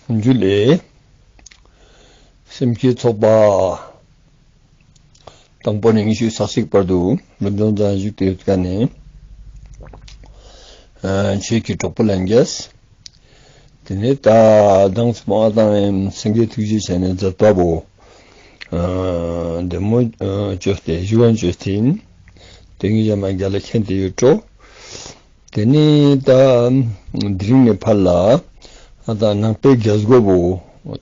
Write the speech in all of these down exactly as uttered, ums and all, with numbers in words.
འཇུ་ལེ། སེམས་བསྐྱེད་ཚོགས་པ་དང་པོ་ནས་ཉི་ཤུ་རྩ་གཅིག་བར་དུ་སློབ་སྦྱོང་དང་བཞུགས་ཏེ་ཡོད་ཀ་ནས། ཨ་ཆོས་ཀྱི་གྲོགས་པོ་ལྷན་རྒྱས། དེ་ནས་ད་མདང་ཚེ་མ་དང་སེང་གེ་ཐུགས་རྗེ་ཆེ་ནས་མཛད་པ་བོ། ཨ་བདེ་མོ་ཨ་བཅོས་ཏེ་ཞུ་བ་བཅོས་ཏེ་ཡིན། དེ་ངས་ཡང་མ་རྒྱལ་ལ་མཁྱེན་ཏེ་ཡོད་འགྲོ། དེ་ནས་ད་དེ་རིང་ནས་ཕར་ལ་ཨ་ད་ནང་པའི་རྒྱལ་སྒོ་བོ་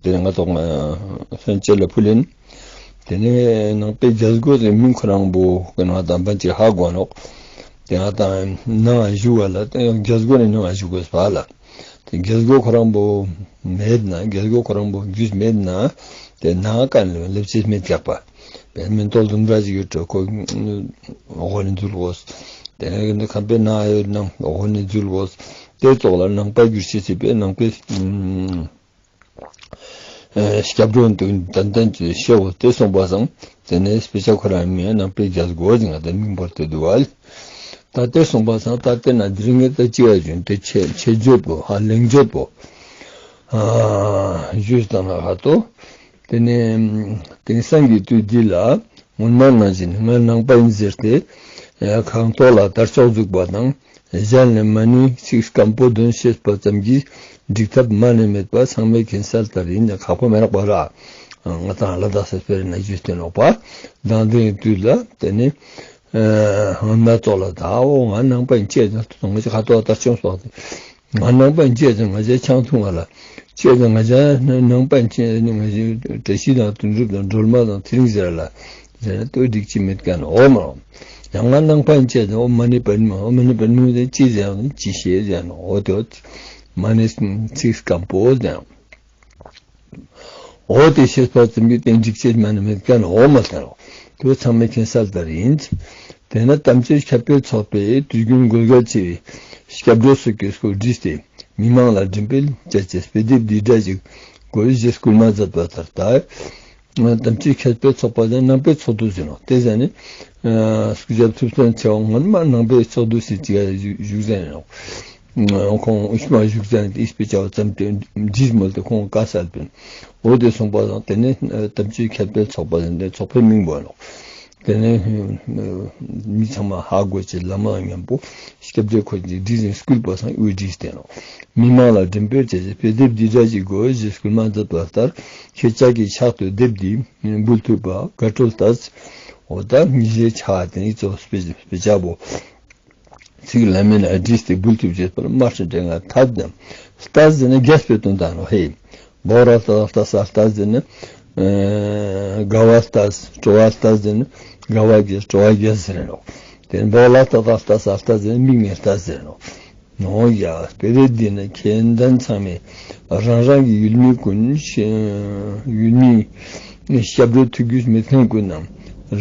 དེ་ང་ཚོ་ལྷན་རྒྱས་ལ་ཕུལ་ཡིན། དེ་ནས་ནང་པའི་རྒྱལ་སྒོ་དེ་མིང་ཁོ་རང་བོ་ང་དང་པ་ཅིག་ཧ་གོ་ནོག། དེ་ང་དང་ནང་བཞུགས་པ་ལ་དེ་རྒྱལ་སྒོ་ནས་ནང་བཞུགས་དགོས་པ་ལ། དེ་རྒྱལ་སྒོ་ཁོ་རང་བོ་མེད་ན་རྒྱལ་སྒོ་ཁོ་རང་བོ་རྒྱུས་མེད་ན་དེ་ནང་ཀ་ནས་ལེབ་ཅེས་མེད་ཀྱག་པ། དཔེར་མིན་ཏོ་ལྡུམ་ར་ཅིག་ཡོད་འགྲོ་ཁོ་འོག་ནས་འཛུལ་དགོས། དེ་ནས་ཁམས་པའི་ནང་ཡོད་ན་འོག་ནས་འཛུལ་དགོས། དེ་ཙོགས་ལ་ནང་པ་གྱུར་ཅེས་སི་པའི་ནང་པའི་ཨ་སྐྱབས་འགྲོ་འདུག་ཏན་ཏན་གྱི་ཤེས་བོ་དེ་སོང་པ་སང་དེ་ནས་དཔེ་ཆ་ཁོ་རང་མིང་ནང་པའི་རྒྱལ་སྒོ་ཟེར་ང་དེ་མིང་བོར་ཏེ་འདུག་བ། ད་དེ་སོང་པ་སང་ད་དེ་ན་དེ་རིང་ངས་ད་ཅི་བ་བྱུང་དེ་ཆེ་ཆེ་བརྗོད་པོ་ཧ་ལེང་བརྗོད་པོ་ཨ་ཞུས་དང་ན་ཧ་ཏོ། དེ་ནས་དེང་སང་གི་དུས་འདི་ལ་སྔོན་མ་ནང་བཞིན་ང་ནང་པ་ཡིན་ཟེར་ཏེ་ཁང་ཐོག་ལ་དར་ལྕོག་འཛུགས་པ་དང་། གཞན་ལ་མ་ཎི་ཚིག་སྐམ་པོ་འདོན་ཤེས་པ་ཙམ་གྱིས་འགྲིག་ཐབས་མ་ནེ་མེད་པ་ཚང་མས་མཁྱེན་གསལ་ལྟར་ཡིན་ན་ཁག་པོ་མེད་ནོག་པ་ར། ང་དང་ལ་དྭགས་སི་སྤེ་ར་ན་ཞུས་ཏེ་ནོག་པ། དང་དེའི་དུས་ལ་དེ་ནི་ཨ་སྔོན་མ་ཙོགས་ལ་ད་འོ་ང་ནང་པ་ཡིན་ཅེས་ང་ཅི་ཁ་ཐོག་ལྟར་ཆུང་སོགས་ཏེ། ང་ནང་པ་ཡིན་ཅེས་ང་ཅག་ཆང་འཐུང་བ་ལ། ཅེས་ང་ཅག་ནང་པ་ཡིན་ཅེས་ང་ཅག་བཀྲ་ཤིས་དང་དོན་གྲུབ་དང་སྒྲོལ་མ་དང་ཚེ་རིང་ཟེར་ལ། ཟེར་ན་ལྟོས་འགྲིག་ཅི་མེད་ཀ་ནོག་འོ་མ་རོ། ཡང་ང་ནང་པ་ཡིན་ཅེས་འོ་མ་ཎི་པ་ཎི་མ་འོ་མ་ཎི་པ་ཎི་ཟེར་ཅི་ཟེར་ནོག་ཅི་ཤེས་ཟེར་ནོག་འོ་དེ་འོ། མ་ཎི་ཚིག་སྐམ་པོ་ཟེར་ནོག་འོ་དེ་ཤེས་པ་ཙམ་གྱིས་དེ་འགྲིག་ཅེས་མ་ནེ་མེད་ཀ་ནོག་འོ་མ་ཟེར་ནོག་དེ་འོ་ཚང་མས་མཁྱེན་གསལ་ལྟར་ཡིན། དེས་ན་དམ་ཆོས་ཁྱབ་སྤེལ་ཚོགས་པའི་དུས་རྒྱུན་དགོས་གལ་ཆེ་བའི་སྐྱབས་འགྲོ་སོགས་ཀྱི་སྐོར་བྲིས་ཏེ་མི་མང་ལ་འགྲེམས་སྤེལ་བྱ་ཆེད་དཔེ་དེབ་འདི་འདྲ་ཞིག་དགོས་ཞེས་སྐུལ་མ་མཛད་པ་ལྟར་ད། དམ་ཆོས་ཁྱབ་སྤེལ་ཚོགས་པ་དེ་ནང་པའི་ཚོགས་འདུ་ཟེར་ནོག་དེ་ཟེར་ནི་སྐུ་ཞབས་ཐུབ་བསྟན་ཚེ་དབང་སྔོན་མ་ནང་པའི་ཚོགས་འདུ་ཟེར་ཅིག་བཞུགས་ཟེར་ནོག་ཁོང་དབུ་མ་བཞུགས་ཟེར་ནི་དེ་དཔེ་ཆ་བ་ཙམ་དེ་འདྲིས་མོལ་ཏེ་ཁོང་བཀའ་སྩལ་པིན། འོ་དེ་སོང་པ་དང་དེ་ནི་དམ་ཆོས་ཁྱབ་སྤེལ་ཚོགས་པ་ཟེར་ནི་ཚོགས་པའི་མིང་བོ་ནོག་དེ་ནས་མི་ཚང་མ་ཧ་གོ་ཅེས་བླ་མ་མཉམ་པོ་སྐྱབས་རྗེ་ཁོ་ཅིག་བྲིས་ཟིན་སྐུལ་པ་སང་དབུས་བྲིས་ཏེ་ནོག་མི་མང་ལ་འགྲེམས་སྤེལ་བྱས་ཏེ་དཔེ་དེབ་འདི་འདྲ་ཞིག་དགོས་ཞེས་སྐུལ་མ་མཛད་པ་ལྟར་ཁྱེད་ཅག་གི་ཕྱག་ཏུ་དེབ་འདི་འབུལ་ཐུབ་པ་དགའ་སྤྲོ་ལྟར། འོ་ད་ཉི་ཤེས་ཆ་དེ་ནི་གཙོ་དཔེ་དཔེ་ཆ་བོ། ཚིག་ལ་མིན་ན་བྲིས་ཏེ་འབུལ་ཐུབ་ཅེས་པར་མ་ཧྲི་འདྲེ་ང་ཐད་དམ། ལྟ་ཟེར་ན་རྒྱས་པའི་དོན་དག་ནོག་ཧེ། བོག་ར་ལྟ་ལྟ་ས་ལྟ་ཟེར་ན། ཨ་དགའ་བ་ལྟ་སྤྲོ་བ་ལྟ་ཟེར་ན་དགའ་བ་རྒྱས་སྤྲོ་བ་རྒྱས་ཟེར་ནོག་དེ་བོག་ལ་ལྟ་ལྟ་ལྟ་ས་ལྟ་ཟེར་ན་མིག་ནས་ལྟ་ཟེར་ནོག་འོ་ཡ་དཔེ་དེབ་འདི་ནི་མཁྱེན་ལྡན་ཚང་མས་རང་རང་གི་ཡུལ་མི་ཀུན་ཡུལ་མི་སྐྱབས་འགྲོ་ཐུགས་རྒྱུས་མེད་མཁན་ཀུན་ནམ་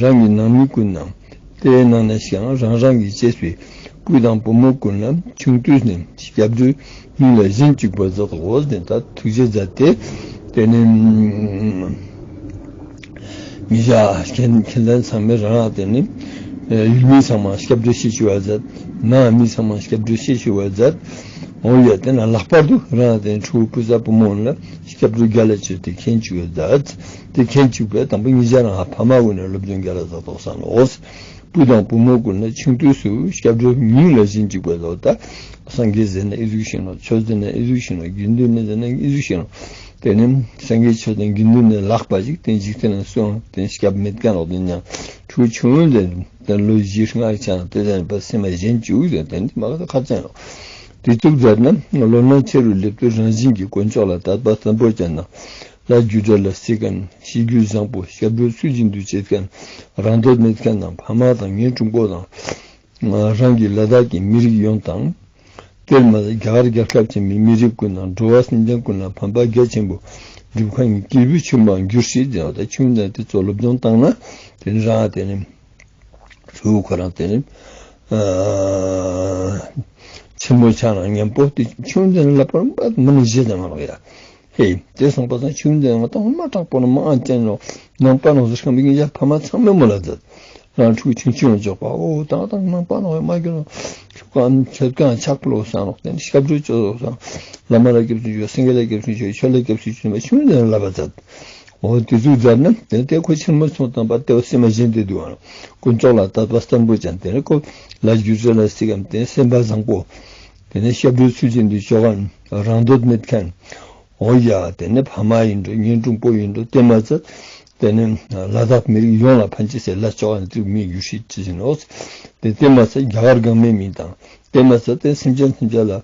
རང་གི་ནང་མི་ཀུན་ནམ། དེའི་ནང་ནས་ཀྱང་རང་རང་གི་གཅེས་པའི་བུ་དང་བུ་མོ་ཀུན་ལ་ཆུང་དུས་ནས་སྐྱབས་འགྲོའི་མིང་ལ་གཞི་བཅུག་པར་མཛད་དོ། འོ་དེ་ད་ཐུགས་རྗེ་མཛད་དེ། དེ་ནི་མི་ཞག་མཁྱེན་མཁྱེན་ལྡན་ཚང་མས་རང་རང་དེ་ནི་ཡུལ་མི་ཚང་མ་སྐྱབས་འགྲོ་ཤེས་བཅུག་པར་མཛད། ནང་མི་ཚང་མ་སྐྱབས་འགྲོ་ཤེས་བཅུག་པར་མཛད། འོ་ཡ་དེ་ན་ལྷག་པར་དུ་རང་དེ་ཕྲུ་གུ་བུ་ཚ་བུ་མོ་ལ་སྐྱབས་འགྲོ་རྒྱ་ལ་བཅོལ་ཏེ་མཁྱེན་བཅུག་པར་མཛད། དེ་མཁྱེན་བཅུག་པའི་དང་པོ་ཉིད་ཅག་རང་ཕ་མ་ཀུན་ནས་སློབ་སྦྱོང་རྒྱ་ལ་མཛད་དོག་ས་ནོག་བུ་དང་བུ་མོ་ཀུན་ལ་ཆུང་དུས་སུ་སྐྱབས་འགྲོའི་མིང་ལ་གཞི་བཅུག་པ་ལོ། ད་སངས་རྒྱས་ཟེར་ན་ཨི་ཟུག་ཤེས་ནོག་ཆོས་ཟེར་ན་ཨི་ཟུག་ཤེས་ནོག་དགེ་འདུན་ནི་ཟེར་ན་ཨི་ཟུག་ཤེས་ནོག་དེ་ནི་སངས་རྒྱས་ཆོས་དང་དགེ་འདུན་ནི་ལྷག་པ་ཞིག་དེ་འཇིག་རྟེན་ན་སོང་དེ་སྐྱབས་མེད་མཁན་ནོག་དེ་ཉང་ཕྲུ་གུ་ཆུང་ངུ་དེ་དེ་ལོ་བཞི་ལྔ་ཆགས་དེ་ཟེར་ན་པ་སེམས་མ་གཞན་བཅུག་ཟེར་དེ་ནི་མ་ག་ཁ་ཚན་ནོག་དེ་ཙུག་མཛད་ན་ལོ་ན་ཆེ་རུ་སླེབས་དུས་རང་བཞིན་གྱིས་དཀོན་མཆོག་ལ་དད་པ་བརྟན་པོ་ཅན་དང་། ལྷ་རྒྱུ་འབྲས་ལ་བརྩི་མཁན། ཤེས་རྒྱུད་བཟང་པོ་སྐྱབས་འགྲོ་ཚུལ་བཞིན་དུ་བྱེད་མཁན། རང་འདོད་མེད་མཁན་དང་ཕ་མ་དང་ངའི་གྲོགས་པོ་དང་། རང་གི་ལ་དྭགས་ཀྱི་མི་རིགས་ཡོངས་དང་། དེར་མ་ཟད་རྒྱ་གར་རྒྱལ་ཁབ་ཆེན་པོའི་མི་རིགས་ཀུན་དང་འགྲོ་བ་སེམས་ཅན་ཀུན་ལ་ཕན་པ་རྒྱ་ཆེན་པོ་སྒྲུབ་མཁན་གྱི་སྐྱེས་བུ་ཆུང་བར་འགྱུར་ཞེས་མཛད་པ་དང་། ཆུང་ཙམ་དེ་ཚོ་སློབ་སྦྱོང་བཏང་ན་དེ་ནི་རང་དེ་ནི། ཕྲུ་གུ་ཁོ་རང་དེ་ནི་ཨ་ཆེན་མོ་ཆ་ན་མཉམ་པོ་དེ་ཆུང་དེ་ནི་ལབ་པར་མ་མི་ནི་བཞེས་དང་མ་ལོག་ཡ། ཧེ་དེ་སོང་པ་སང་ཆུང་དེ་ནི་ང་ཏང་མ་དྲག་པོ་ན་མ་ཨ་ཅན་ནོག་ནང་པ་ནོག་ཟེར་ཁན་བི་ངི་ཡ་ཕ་མ་ཚང་མས་མོལ་ལ་མཛད། རང་ཕྲུ་གུ་ཆུང་ཆུང་འཇོག་པ་འོ་ད་དང་ནང་པ་ནང་མ་གྱུར་ནོག་ཁྱོད་ཀྱང་ཆག་པོ་ལོ་ས་ནོག་དེ་ནི་སྐྱབས་འགྲོ་ཅོ་ཟོག་སང་བླ་མ་ལ་སྐྱབས་སུ་མཆིའོ། སེང་གེ་ལ་སྐྱབས་སུ་མཆིའོ། ཆོས་ལ་སྐྱབས་སུ་མཆིའོ། མ་ཆུང་ནས་ལབ་པ་མཛད། འོ་དེ་ཚུགས་མཛད་ན་དེ་ནི་དེ་ཁོ་ཆེན་མོ་སོང་དང་པ་དེ་བ་སེམས་མ་ཞན་ཏེ་འདུག་ཨ་ནོག་དཀོན་མཆོག་ལ་དད་པ་བརྟན་པོ་ཅན་དེ་ནི་ཁོ་ལ་རྒྱུ་འབྲས་ལ་སྲིད་ཀྱང་དེ་ནི་སེམས་པ་བཟང་པོ། དེ་ནི་སྐྱབས་འགྲོའི་ཚུལ་བཞིན་དུ་ཅོ་མཁན་རང་འདོད་མེད་མཁན། འོ་ཡ་དེ་ནི་ཕ་མ་ཡིན་འགྲོ་གཉེན་དྲུང་པོ་ཡིན་འགྲོ་དེ་མ་ཚད། དེ་ནི་ལ་དྭགས་མི་རིགས་ཡོངས་ལ་ཕན་ཅེས་སི་ལས་ཅོ་མཁན་དེ་མི་འགྱུར་ཤེས་ཅི་ཡིན་ནོག་དེ་དེ་མ་ཚད་རྒྱ་གར་གང་མེད་མི་དང་དེ་མ་ཚད་དེ་སེམས་ཅན་སེམས་ཅན་ལ་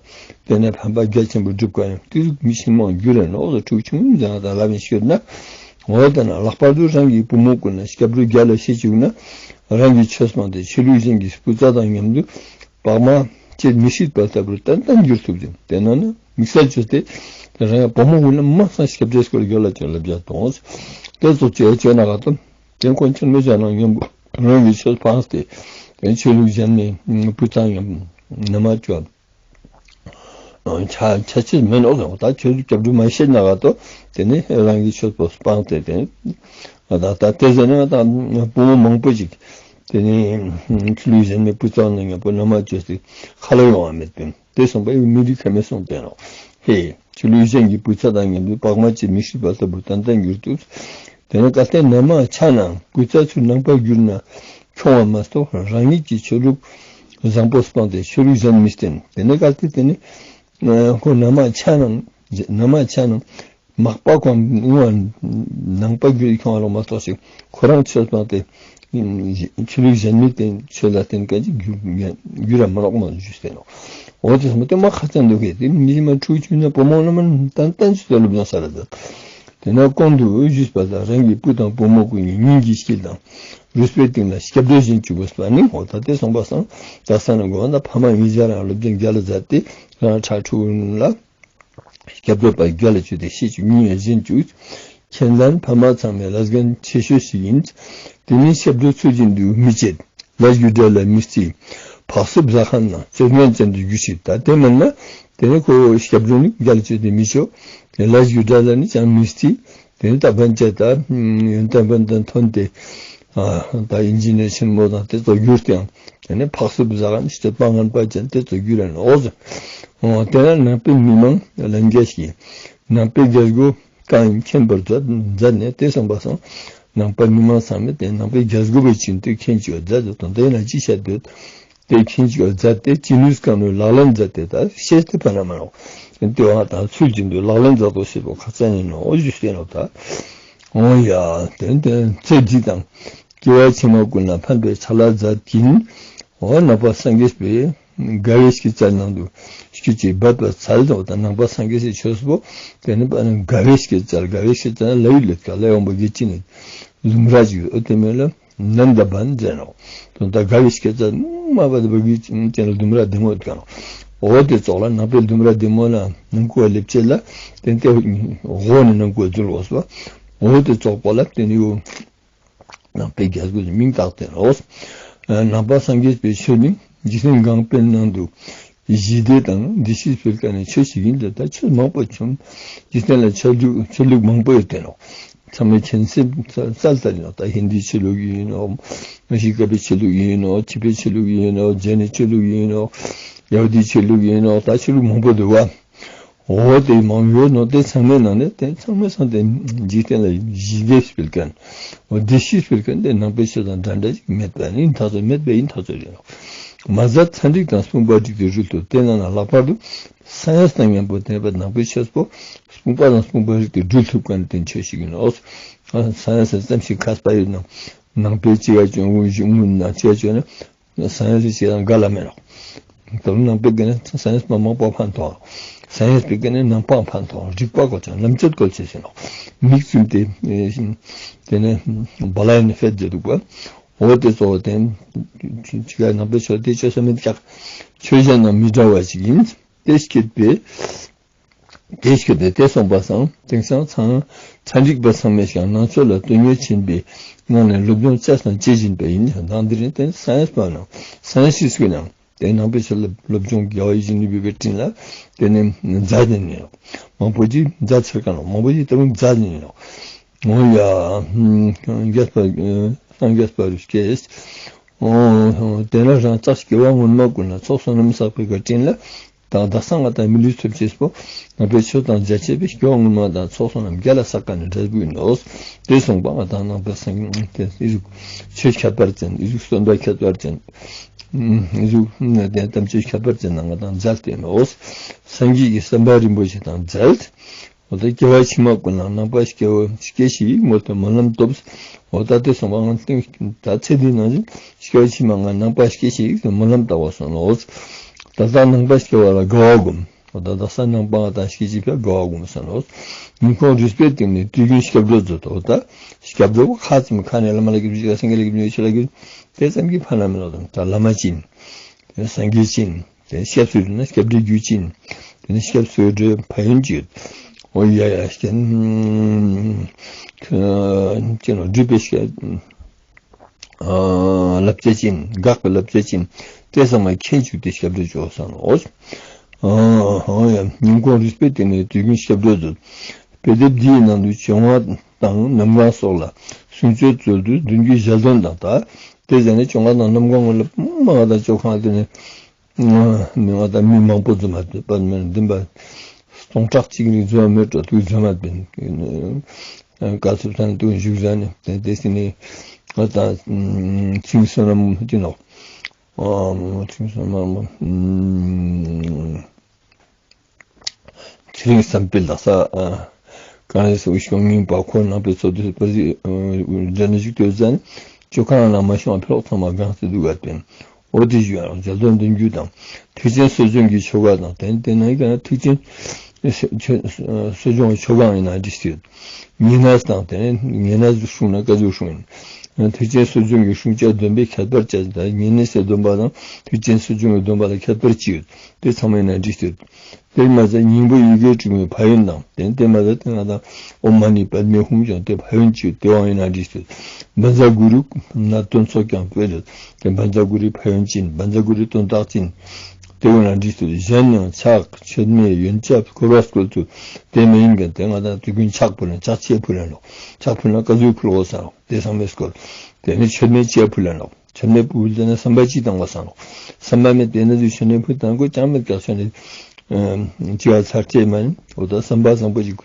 དེ་ནི་ཕན་པ་རྒྱ་ཆེན་པོ་སྒྲུབ་མཁན་དེ་མི་ཆེན་མོ་འགྱུར་རེ་ནོག་ཕྲུ་གུ་ཆུང་ཙང་དང་ལ་མི་ཤོར་ན། འོ་དེ་ན་ལྷག་པར་དུ་རང་གི་བུ་མོ་ཀུན་ལ་སྐྱབས་འགྲོ་རྒྱལ་ལ་ཤེས་བཅུག་ན། རང་གི་ཆོས་སྤངས་ཏེ་ཆོས་ལུགས་གཞན་གྱི་སྤུས་ཚད་དང་མཉམ་དུ་བག་མ་ཅན་མི་སྲིད་པ་ལྟ་བུར་ཏན་ཏན་འགྱུར་ཐུབ་ཅིང་དེ་ན་ནི་དམིགས་བསལ་བཅོས་ཏེ་རང་བུ་མོ་ཀུན་ལ་མ་སང་སྐྱབས་འགྲོའི་སྐོར་རྒྱུད་ལ་ཅོ་ལ་བྱ་དང་། དེ་ཚོ་བཅོས་བཅོས་ན་ག་ཏོ་དེ་ཁོང་ཆུང་མི་བྱ་ན་ངན་པོ་རང་གི་ཆོས་སྤངས་ཏེ་དེ་ཆོས་ལུགས་གཞན་མི་སྤུས་ཚད་ཡང་ན་མ་ཅོ། ཆ་ཆ་ཆེས་མེད་ནོག་ཟེར་བ་ད་ཁྱོད་སྐྱབས་འགྲོ་མ་ཤེས་ན་ག་ཏོ་དེ་ནི་རང་གི་ཆོས་པོ་སྤངས་ཏེ་དེ་ད་ད་དེ་ཟེར་ན་ད་བུ་མོ་མང་པོ་ཞིག་དེ་ནི་ཆོས་ལུགས་གཞན་མི་སྤུས་ཚད་ནང་ཡང་པོ་ན་མ་ཅོས་ཏེ་ཁ་ལོ་ཡོང་བ་མེད་པས་དེ་སོང་པ་ཡི་མི་རིགས་ཁ་མེད་སོང་སྟེ་ནོག་ཧེ་ཆོས་ལུགས་གཞན་གྱི་སྤུས་ཚད་དང་ཡང་དུ་བག་མ་ཅན་མི་སྲིད་པ་ལྟ་བུ་ཏན་ཏན་འགྱུར་ཏེ། དེ་ནི་གལ་ཏེ་ན་མ་ཆ་ན་སྤུས་ཚད་ཚུར་ནང་པ་གྱུར་ན་ཁྱོང་བ་མ་གཏོགས་རང་ཉིད་ཀྱི་ཆོས་ལུགས་བཟང་པོ་སྤངས་ཏེ་ཆོས་ལུགས་གཞན་མི་བསྟེན། དེ་ནི་གལ་ཏེ་དེ་ནི་ཁོ་ན་མ་ཆ་ན་ན་མ་ཆ་ན་མག་པ་ཁོང་ནང་པ་གྱུར་ཁྱོང་བ་ལོ་མ་གཏོགས་ཤིག་ཁོ་རང་ཆོས་སྤངས་ཏེ་ཆོས་ལུགས་གཞན་མི་བསྟེན་ཆོས་ལ་བསྟེན་མཁན་ཅིག་གྱུར་ར་མ་ནོག་མ་ཞུས་ཏེ་ནོག་འོ་དེ་སོང་དེ་མ་ཁ་ཚ་འདུག་གས་དེ་མི་མ་ཕྲུ་གུ་ཆུང་ན་བུ་མོ་ལ་མ་ཏན་ཏན་ཅིག་ལ་སློབ་སྦྱོང་ས་ར་མཛད། དེ་ན་གོང་དུ་ཞུས་པ་ལྟར་རང་གི་བུ་དང་བུ་མོ་ཀུན་གྱི་སྙིང་གི་དཀྱིལ་དང་རུས་པའི་གཏིང་ལ་སྐྱབས་འགྲོ་བཞིན་བཅུག་དགོས་པ་ནི་འོ་ད་དེ་སོང་པ་སང་ད་ས་ན་དགོས་ན་ཕ་མ་ཡིན་ཟེར་རང་སློབ་སྦྱོང་རྒྱལ་ལ་མཛད་དེ་རང་ཕྲུ་གུ་ལ་སྐྱབས་འགྲོ་པ་རྒྱལ་ལ་བཅུག་སྟེ་ཤེས་བཅུག་སྙིང་ཡང་བཞིན་བཅུག་མཁྱེན་ལན་ཕ་མ་ཚང་མའི་ལས་འགན་ཆེ་ཤོས་ཤིག་ཡིན། དེ་ནི་སྐྱབས་འགྲོ་ཚུལ་བཞིན་དུ་མི་བྱེད། ལས་རྒྱུ་འབྲས་ལ་མི་རྩི། བག་སུབ་ཟ་ཁན་ན་བཙོན་ངན་ཅན་དུ་འགྱུར་ཞིག་ད་དེ་མིན་ན་དེ་ནི་ཁོ་སྐྱབས་འགྲོ་ནི་རྒྱལ་ལ་བཅུག་སྟེ་མི་ཆོག་དེ་ལས་རྒྱུ་འབྲས་ལ་ནི་ཅང་མི་རྩི། དེ་ནི་ད་བན་ཅེ་ད་ཡོན་ཏན་བན་དང་ཐོན་ཏེ་ད་ཨིན་ཇི་ནེར་ཆེན་མོ་དང་དེ་ཚོ་གྱུར་ཏེ་ཡང་དེ་ནི་བག་སུབ་ཟ་ཁན་ནི་སྤྱོད་པ་ངན་པ་ཅན་དེ་ཚོ་གྱུར་ར་ནོག་ཟེར། དེ་ན་ནང་པའི་མི་མང་ལན་རྒྱས་ཤིག་ནང་པའི་རྒྱལ་སྒོ་གང་ཡིན་མཁྱེན་པར་མཛད་ནས་དེ་སོང་པ་སང་ནང་པ་མི་མང་ཚང་མས་དེ་ནང་པའི་རྒྱལ་སྒོ་བའི་ཆེད་དུ་མཁྱེན་ཅིག་མཛད་དོ་དོན་དེ་ན་ཅི་བཤད་འདོད་དེ་མཁྱེན་ཅིག་མཛད་དེ་ཅི་ནུས་གང་ནུས་ལག་ལེན་མཛད་དེ་ད་ཤེས་ཏེ་ཕན་ན་མ་ནོག་དེ་བ་དང་ཚུལ་བཞིན་དུ་ལག་ལེན་མཛད་དོ་ཞེས་པོ་ཁ་ཚ་ཡིན་ནོ་འོ་ཞུས་ཏེ་ནོ་ད། འོ་ཡ་དེ་དེ་ཚེ་འདི་དང་སྐྱེ་བ་ཕྱི་མ་ཀུན་ལ་ཕན་པའི་ཕྱག་ལས་མཛད་ཀྱིན། འོ་ནང་པ་སངས་རྒྱས་པའི་དགའ་བའི་སྐྱེད་ཚལ་ནང་དུ་སྐྱོད་ཅིག་འབད་པ་ཚལ་དུ་དང་ནང་པ་སངས་རྒྱས་སི་ཆོས་པོ་དེ་ནི་དགའ་བའི་སྐྱེད་ཚལ་དགའ་བའི་སྐྱེད་ཚལ་ལ་ཡུལ་ལས་ཀ་ལ་ཡོང་པོ་གི་ཅི་ནི་ལྡུམ་ར་ཅིག་ཡོད་དེ་མོ་ལ་ནནྡ་བན་ཟེར་ནོག་དོན་དག་དགའ་བའི་སྐྱེད་ཚལ་མ་བ་དེ་བ་གི་ཅི་ནི་ལྡུམ་ར་དེ་མོ་ཡོད་ཀ་ནོག་འོ་དེ་ཙོགས་ལ་ནང་པའི་ལྡུམ་ར་དེ་མོ་ལ་ནང་ཁུ་བ་ལེབ་ཅེས་ལ་དེ་དེ་འོ་ནི་ནང་ཁུ་བ་འཛུལ་འོ་སོ་འོ་དེ་ཙོགས་པོ་ལ་དེ་ནི་ཡོད། ནང་པའི་རྒྱལ་སྒོ་མིང་བཏགས་ཏེ་ནོག་ནང་པ་སངས་རྒྱས་པའི་ཆོས་ནི་འཇིག་རྟེན་གང་པོའི་ནང་དུ་ཞི་བདེ་དང་བདེ་སྐྱིད་སྤེལ་མཁན་ནི་ཆོས་ཤིག་ཡིན་ཏེ་ད་ཆོས་མང་པོ་བྱུང་། འཇིག་རྟེན་ལ་ཆོས་ལུགས་ཆོས་ལུགས་མང་པོ་ཡོད་དེ་ནོག་ཚང་མས་མཁྱེན་གསལ་གསལ་ལྟར་ཡིན་ནོག་ད་ཧིན་དིའི་ཆོས་ལུགས་ཡིན་ནོག་མ་ཤི་ཀ་པའི་ཆོས་ལུགས་ཡིན་ནོག་ཅི་པའི་ཆོས་ལུགས་ཡིན་ནོག་ཇེན་ནི་ཆོས་ལུགས་ཡིན་ནོག་ཡ་ཧུ་དིའི་ཆོས་ལུགས་ཡིན་ནོག་ད་ཆོས་ལུགས་མང་པོ་འདུག་བ། འོ་དེ་མང་ཡོད་ནོ་དེ་ཚང་མའི་ནང་ནས་དེ་ཚང་མའི་སང་དེ་འཇིག་རྟེན་ལ་ཞི་བདེ་སྤེལ་མཁན། འོ་བདེ་སྐྱིད་སྤེལ་མཁན་དེ་ནང་པའི་ཆོས་དང་འདྲ་འདྲ་ཞིག་མེད་པ་ནི་ཐག་ཆོད་མེད་པ་ཡིན་ཐག་ཆོད་རེད། མ་ཟད་ཚན་རིག་དང་སྤུངས་པ་རིགས་དེ་རུལ་ཐུབ་དེ་ནང་ན་ལྷག་པར་དུ་སའེན་སི་དང་མཉམ་པོ་བསྟེན་པའི་ནང་པའི་ཆོས་པོ་སྤུངས་པ་དང་སྤུངས་པ་རིགས་དེ་རུལ་ཐུབ་མཁན་དེ་ཆོས་ཤིག་ཡིན་ནོ། སའེན་སི་ཙམ་ཞིག་མཁས་པ་ཡོད་ན་ནང་པའི་ཅི་ག་ཅོ་དངུལ་ཞིག་དངུལ་ན་ཅི་ག་ཅོ་ན། སའེན་སི་ཞིག་དང་འགལ་ལ་མེད་ནོག་དོན་ནང་པའི་ག་ནས་སའེན་སི་མ་མང་པོ་ཕན་ཐོགས། སའེན་སི་པའི་ག་ནས་ནང་པའང་ཕན་ཐོགས། རིག་པ་བཀོལ་ཅེས་ལམ་སྤྱོད་བཀོལ་ཅེས་ཟེར་ནོག་མིག་བཙུམ་སྟེ་དེ་ནས་བ་ལ་ཡིན་ཕེད་ཟེར་འདུག་པ། འོ་དེ་གཙོ་བོ་དེ་ཅི་ག་ནང་པའི་ཆོས་དེ་ཆོས་སུ་མི་རྒྱག་ཆོས་གཞན་དང་མི་འདྲ་བ་ཞིག་ཡིན། དེ་སྐྱེད་པའི་དེ་སྐྱེད་དེ་དེ་སོང་པ་སང་དེང་སང་ཚང་ཚན་རིག་པ་ཚང་མས་ཀྱང་ནང་ཆོས་ལ་དོན་གཉེར་ཆེན་པོའི་ངང་ནས་སློབ་སྦྱོང་བྱས་དང་བྱེད་བཞིན་པ་ཡིན་ཀྱང་དང་དེ་རིང་དེ་སའེན་སི་པ་ནང་སའེན་སི་སི་ཀི་ནང་དེ་ནང་པའི་ཆོས་ལ་སློབ་སྦྱོང་རྒྱལ་བ་ཡིད་བཞིན་ནོར་བུའི་སྤྲིན་ལ་དེ་ནས་མཛད་དེ་ནས་མང་པོ་ཅིག་མཛད་ཚར་ཀ་ནོག་མང་པོ་ཅིག་ད་རུང་མཛད་དེ་ནས་ནོག་འོ་ཡ། རྒྱས་པ། སངས་རྒྱས་པ་རུ་སྐྱེས། འོ་དེ་ན་རང་ཅག་སྐྱེ་བ་སྔོན་མ་ཀུན་ལ་ཚོགས་བསོད་ནམས་བསགས་པའི་བཀའ་དྲིན་ལ། དང་དག་ས་ང་དང་མི་ལུས་ཐོབ་ཅེས་པོ་ནང་པའི་ཆོས་དང་མཇལ་ཅེས་པའི་སྐྱེ་བ་སྔོན་མ་དང་ཚོགས་བསོད་ནམས་རྒྱ་ལ་བསགས་མཁན་ནི་འབྲས་བུ་ཡིན་ནོ། དེ་གསུངས་པ་ང་དང་ནང་པ་སངས་རྒྱས་ཨི་ཟུག་ཆོས་ཁྱད་པར་ཅན། ཨི་ཟུག་སྟོན་པ་ཁྱད་པར་ཅན། ཨི་ཟུག་དེ་དམ་ཆོས་ཁྱད་པར་ཅན་ནང་ང་དང་མཇལ་ཏེ་ནོ། སངས་རྒྱས་ཀྱི་བསམ་པ་རིན་པོ་ཆེ་དང་མཇལ། འོ་ད་སྐྱེ་བ་ཕྱི་མ་ཀུན་ལ་ནང་པ་སྐྱེ་བ་སྐྱེ་ཞིག་མོལ་ཏེ་སྨོན་ལམ་བཏབ། འོ་ད་དེ་གསུངས་པ་ང་ཏིང་ད་ཚེ་འདིའི་ནང་བཞིན་སྐྱེ་བ་ཕྱི་མ་ང་ནང་པ་སྐྱེ་ཞིག་སྨོན་ལམ་བཏབ་པ་སོང་ནོ། ད་ལྟ་ནང་པ་སྐྱེ་བ་ལ་དགའ་བ་སྒོམ། འོ་ད་ལྟ་ས་ནང་པ་ང་དང་སྐྱེ་ཅིག་ཕ་དགའ་བ་སྒོམ་སོང་ནོ། ཉིན་གུང་རུས་པའི་གཏིང་ནས་དུས་རྒྱུན་སྐྱབས་འགྲོ་མཛོད། འོ་ད་སྐྱབས་འགྲོ་ཁ་ཙམ་ཁ་ནས་བླ་མ་ལ་སྐྱབས་འཇུག་སངས་རྒྱས་ལ་སྐྱབས་འཇུག་ཆོས་ལ་སྐྱབས་འཇུག་དེ་ཙམ་གྱིས་ཕན་ན་མི་ལོ། དང་ད་བླ་མ་ཅིན། དེ་སངས་རྒྱས་ཅིན། དེ་སྐྱབས་སུ་འགྲོ་ན་སྐྱབས་འགྲོའི་རྒྱུ་ཅིན། དེ་ནི་སྐྱབས་སུ་འགྲོའི་ཕན་ཡོན་ཅིག་འོ་ཡ་ཡ་སྐྱབས་ཅི་ནོ་སྒྲུབ་པའི་སྐྱབས། ཨ་བསླབ་བྱ་ཅིན། དགག་པའི་བསླབ་བྱ་ཅིན། དེ་ཚང་མ་མཁྱེན་བཅུག་སྟེ་སྐྱབས་འགྲོ་ཅོ་སང་ནོ། ཨ་ཡ་ཉིན་གུང་རུས་པའི་གཏིང་ནས་དུས་རྒྱུན་སྐྱབས་འགྲོ་མཛོད། དཔེ་དེབ་འདིའི་ནང་དུ་བྱོན་ཁང་དང་གནམ་གང་སོགས་ལ་གསུང་ཆོས་སྩལ་དུས་མདུན་གྱི་ཞལ་འདོན་དང་། ད་དེ་ཟེར་ནས་བྱོན་ཁང་དང་གནམ་གང་ལ་མ་ང་དང་བྱོན་ཁང་དེ་ནས་མི་ང་དང་མི་མང་པོ་འཛོམས་པ་པ་མི་འདུན་པ་སྟོང་ཕྲག་གཅིག་རིང་འཛོམས་མེད་འགྲོ་དུས་འཛོམས་པ་པིན། དཀའ་ཐུབ་ཚན་དུ་བཞུགས་ཟ་ནས་དེ་དེ་སི་ནི་ང་དང་ཚིང་བསོད་ནམས་ཅི་ནོ། ཨ་ཚིང་བསོད་ནམས། ཚེ་རིང་བསམ་འཕེལ་ལགས་ས། གང་རེ་སོ་ཤོང་ངིན་པ་ཁོ་ནང་པའི་ཚོགས་འདུ་པར་ཟི་འདྲ་ནི་ཞིག་ཏུ་ཟན་ཅོ་ཁང་ནང་མ་ཤོང་ཕེ་ལོག་ཚང་མ་གང་སྟེ་འདུག་ག་པིན། འོ་དེ་ཞུ་ཡང་ཞལ་འདོན་འདོན་རྒྱུ་དང་ཐེག་ཆེན་གསོ་སྦྱོང་གི་ཆོ་ག་དང་དེ་དེ་ནང་གི་ཐེག་ཆེན་གསོ་སྦྱོང་ཆོ་ག་ཡིན་ན་འདྲི་སྟེ། ཉེ་གནས་དང་དེ་ནས་ཉེ་གནས་སྲུང་ན་ཀ་ཟུག་སྲུང་ཡིན། ཐེག་ཆེན་གསོ་སྦྱོང་གི་སྲུང་བྱ་སྡོམ་པའི་ཁྱད་པར་ཅན་དང་ཉེ་གནས་སི་སྡོམ་པ་དང་ཐེག་ཆེན་གསོ་སྦྱོང་གི་སྡོམ་པ་ལ་ཁྱད་པར་ཅི་ཡོད། དེ་ཚང་མ་ཡིན་ན་འདྲི་སྟེ། དེ་མ་ཟད་སྙིང་པོ་ཡི་གེ་དྲུག་མའི་ཕན་ཡོན་དང་དེ་དེ་མ་ཟད་དེ་ང་དང་ཨོཾ་མ་ཎི་པདྨེ་ཧཱུྃ་ཀྱང་དེ་ཕན་ཡོན་ཅི་དེ་བང་ཡིན་ན་འདྲི་སྟེ། བཛྲ་གུ་རུ་ནད་གདོན་ཚོགས་ཀྱང་སྤེལ་ལོ། དེ་བཛྲ་གུ་རུའི་ཕན་ཡོན་ཅི་ཡིན། བཛྲ་གུ་རུའི་དོན་དག་ཅི་ཡིན། དེ་བོ་ན་འདྲི་སྟེ་གཞན་ཡང་ཕྱག་མཆོད་མེ་ཡོན་ཆབ་སྐོར་བ་སྐོར་ཚུལ་དེ་མ་ཡིན་གྱི་དེ་ང་དང་དུས་རྒྱུན་ཕྱག་ཕུལ་ན་ཕྱག་ཆེ་ཕུལ་ལ་ནོག་ཕྱག་ཕུལ་ན་ཀ་ཟུག་ཕུལ་འོ་ས་ནོག་དེ་ཚང་མའི་སྐོར། དེ་ནི་མཆོད་མེ་ཆེ་ཕུལ་ལ་ནོག་མཆོད་མེ་ཕུལ་དེ་ནི་བསམ་པ་ཅི་བཏང་བ་ས་ནོག་བསམ་པ་མེད་དེ་ནི་དུས་མཆོད་མེ་ཕུལ་དང་གོ་ཅང་མེད་ཀྱག་མཆོད་མེ་ཅི་བ་ཚར་ཅེས་མ་ཡིན། འོ་ད་བསམ་པ་བཟང་པོ་ཅིག་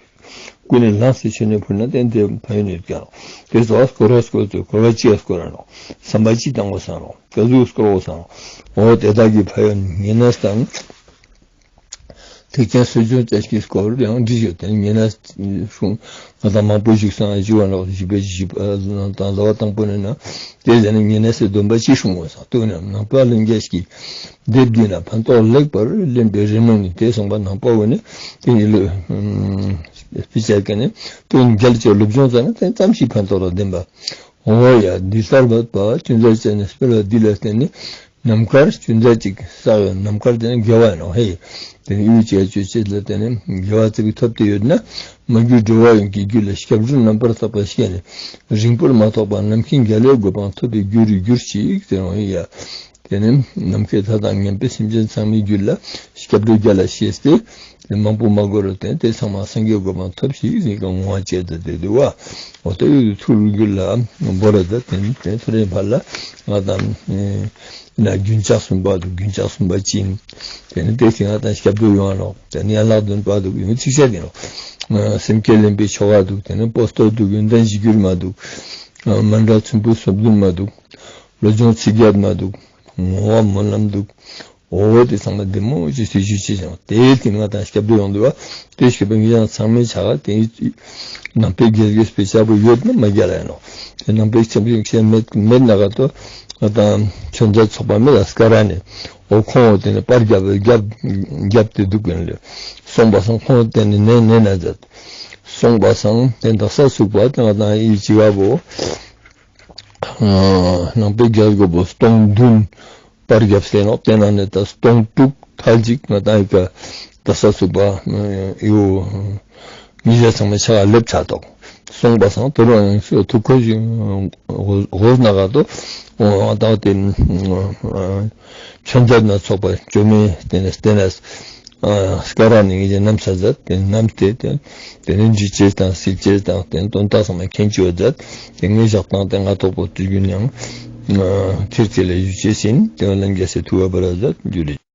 ཀུན་ནས་ལངས་སེ་མཆོད་མེ་ཕུལ་ན་དེ་དེ་ཕན་ཡོན་ཡོད་ཀྱག་དེ་ཚོ་སྐོར་བ་སྐོར་ཚུལ་སྐོར་བ་ཅི་བ་སྐོར་ར་ནོག་བསམ་པ་ཅི་བཏང་བ་ས་ནོག་ཀ་ཟུག་སྐོར་བ་ས་ནོག་འོ་དེ་དག་གི་ཕན་ཡོན་ཉེ་གནས་དང་། ཐེག་ཆེན་གསོ་སྦྱོང་བཅས་ཀྱི་སྐོར་ཡང་འདྲི་ཞུ་དེ་ཉེ་གནས་སྲུང་ང་དང་མང་པོ་བཞུགས་སང་ཞུ་བ་ནོག་བཞི་པའི་བཞི་པ་དང་ཟླ་བ་དང་པོ་ནས་ན་དེ་ཟེར་ནས་ཉེ་གནས་སི་སྡོམ་པ་ཅི་སྲུང་བ་ས་ལྟོས་ན་ནང་པ་ལྷན་རྒྱས་ཀྱི་སྡེབ་འདི་ན་ཕན་ཐོགས་ལེགས་པར་ལེན་པའི་རེ་སྨོན་ནི་དེ་གསུངས་པ་ནང་པ་བོ་ནི་དེ་ཉིད་ལུ་སྤེ་ཆ་ཀ་ནི་དོན་རྒྱལ་གྱི་སློབ་སྦྱོང་ཙ་ན་དེ་ཙམ་ཞིག་ཕན་ཐོགས་ལ་ལྡན་པ། འོ་ཡ་འདི་ལྟར་འབད་པ་ཅུན་ཟ་ཅན་ནི་སྤེལ་བ་འདི་ལ་བརྟེན་ནས་ནམ་མཁར་ཅུན་ཟ་ཅིག་བསགས་ཡོད། ནམ་མཁར་དེ་ནི་དགེ་བ་ཡིན་ནོག་ཧེ། དེ་ནི་ཡུལ་ཅེས་ཅོ་ཅེས་ལ་བརྟེན་ནས་དགེ་བ་ཙིག་གི་ཐོབ་སྟེ་ཡོད་ན་མ་གྱུར་འགྲོ་བ་ཡོངས་ཀྱི་རྒྱུད་ལ་སྐྱབས་འགྲོ་རྣམ་པར་དག་པ་སྐྱེས་ནས་རིང་པོར་མ་ཐོགས་པར་རྣམ་མཁྱེན་རྒྱལ་བའི་གོ་འཕང་ཐོབ་པའི་རྒྱུར་གྱུར་ཅིག་དེ་ནོག་ཧེ་ཡ། དེ་ནི་ནམ་མཁའི་མཐའ་དང་མཉམ་པའི་སེམས་ཅན་ཚང་མའི་རྒྱུད་ལ་སྐྱབས་འགྲོ་རྒྱལ་ལ་ཤེས་ཏེ་དེ་མང་པོ་མ་དགོས་རུ་བརྟེན་དེ་ཚང་མ་སངས་རྒྱས་གོ་འཕང་ཐོབ་ཤིག་ཟེར་ག་ངོ་བ་བྱས་ཏེ་དེ་འདུག་བ། འོ་དེ་ཡོད་ཐུགས་རྒྱུད་ལ་བོར་ར་ད་དེ་ནི་དེ་ཐུགས་རེ་ཕར་ལ་ང་དང་ན་རྒྱུན་ཆགས་གསུམ་པ་འདུག་རྒྱུན་ཆགས་གསུམ་པ་ཅི་ཡིན། དེ་ནི་དེ་ཚེ་ང་དང་སྐྱབས་འགྲོ་ཡོང་བ་ནོག་དེ་ནི་ཡན་ལག་བདུན་པ་འདུག་ཡོང་ཚིག་བཤད་དེ་ནོག་སེམས་བསྐྱེད་ལེན་པའི་ཆོ་ག་འདུག་དེ་ནི་པོ་ཏོ་འདུག་ཡོན་ཏན་གཞིར་གྱུར་མ་འདུག་མཎྜལ་ཚོམ་བུ་སོ་བདུན་མ་འདུག་བློ་སྦྱོང་ཚིག་བརྒྱད་མ་འདུག་བསྔོ་བ་སྨོན་ལམ་འདུག་འོ་དེ་ཚང་མ་བདེ་མོ་ཅིག་སེ་ཞུ་ཅེས་ཀྱང་དེ་དེ་ང་དང་སྐྱབས་འགྲོ་ཡོང་འདུག་བ། དེ་སྐྱོབ་པའི་ངེད་ཅག་ཚང་མའི་ཆ་ག་དེ་ནང་པའི་རྒྱལ་སྐྱེས་པའི་ཆ་བོ་ཡོད་ན་མ་རྒྱལ་ལ་ཡིན་ནོག་དེ་ནང་པའི་ཆ་བོ་ཡོད་མེད་མེད་ན་ག་ཏོ་ང་དང་ཆོས་མཛད་ཚོགས་པ་མེད་ལ་སྐ་ར་ནས་འོ་ཁོང་འོ་དེ་ནས་པར་རྒྱབ་རྒྱབ་རྒྱབ་སྟེ་འདུག་གིན་ལེ། སོང་པ་སང་ཁོང་དེ་ནས་ནས་ནས་ན་མཛད། སོང་པ་སང་དེ་དག་ས་ཚུགས་པ་དེ་ང་དང་ཨི་ཅི་ག་བོ། ནང་པའི་རྒྱལ་སྒོ་བོ་སྟོང་བདུན་པར་རྒྱབ་སྟེ་ནོག་དེ་ནང་ནས་ད་སྟོང་དྲུག་ཐལ་ཅིག་ང་དང་ཨི་ཀ་ད་ས་སུ་པ་ཡོ་ཉིས་བརྒྱ་ཚང་མའི་ཆ་ག་སླེབས་ཆ་ཏོག་སོང་པ་སང་དོ་རུང་ཡང་ཤོ་ཐུག་ཁོ་ཞིག་འོ་ན་ག་ཏོ་འོ་ད་དེ་ཆོས་མཛད་ན་ཚོགས་པ་བཅོ་མའི་དེ་ནས་དེ་ནས། ཨ་སྐ་རགས་ནི་ངེད་ཅག་ནམ་ས་ཛད་དེ་ནམ་སྟེ་དེ་དེ་ནི་འཇིགས་ཅེས་དང་སིལ་ཅེས་དང་དེ་དོན་དག་ཚང་མ་མཁྱེན་ཅེས་ཛད་དེ་ངེད་ཞག་དང་དེ་ང་ཐོག་པོ་དུས་རྒྱུན་ཡང་ཨ་ཐེར་ཚེ་ལ་ཞུ་ཅེས་ཡིན། དེ་བ་ལན་རྒྱལ་སྲས་ཐུགས་བ་བར་ཛད་རྒྱུ་རེ།